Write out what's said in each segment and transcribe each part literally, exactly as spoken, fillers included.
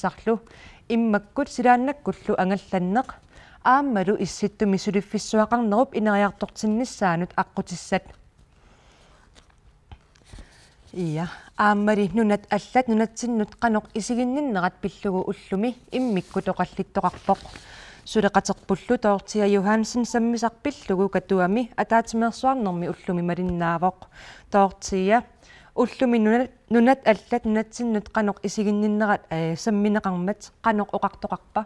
Sarlu immakkut silaannakkullu angallanneq aammalu Issittumi suliffissuaqarnerup ineriartortinnissaanut aqqutissat. Ia, aammali nunat allat nunatsinnut qanoq isiginninnerat pillugu ullumi immikkut oqallittoqarpoq. Suleqaterpullu Dorthea Johansen sammisaq pillugu Katuami ataatsimeersuarnermi ullumi malinnaavoq. Dorthea, ullumi nunat, nunat allat nunatsinnut qanoq isiginninnerat, eh, sammineqarmat qanoq oqartoqarpa?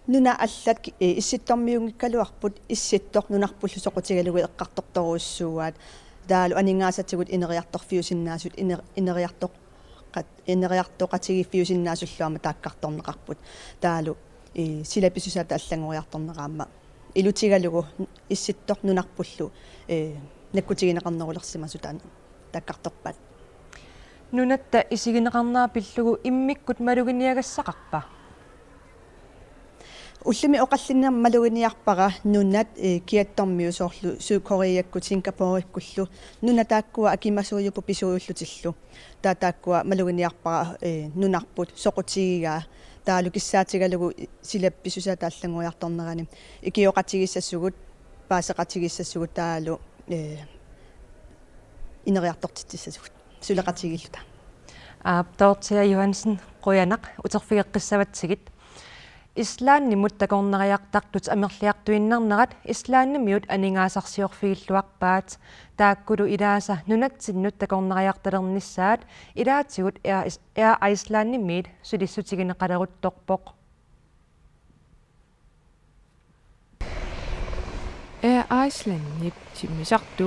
Nunat allat, eh, Issittormiunngikkaluarput, Issittoq nunarpullu soqutigalugu eqqartortorujussuuaat. Taavalu aningaasatigut ineriartorfiusinnaasut, iner-, ineriartoqat-, ineriartoqatigiiffiusinnaasullu aamma taakkartorneqarput. Taavalu, eh, sila pisussaatta allanngoriartornera aamma ilutigalugu Issittoq nunarpullu, eh, nakkutigineqarnerulersimasut taanna taakkartorpaat. Nunatta isigineqarnera pillugu immikkut maluginiagassaqarpa? Ullumi oqallinnermi maluginiarpara nunat, eh, kiattormiut soorlu Sydkoreakkut Singaporekkullu. Nunat taakkua akimasuujupput pisuujullutillu. Taava taakkua maluginiarpara, eh, nunarput soqutigigaa. Taavalu kissaatigalugu sila pisussaatta allanngoriartornerani ikioqatigiissasugut, paaseqatigiissasugut taavalu, eh, ineriartortitsissasugut suleqatigiilluta. Aap, Dorthea Johansen, qujanaq uterfigeqqissavatsigit. Islandimut takornariartartut amerliartuinnarnerat Islandimiut aningaasarsiorfigilluarpaat. Taakkulu ilaasa nunatsinnut takornariartalernissaat ilaatigut Air Is-, Air Islandimiit sulissutigineqaleruttorpoq. Air Islandip timmisartua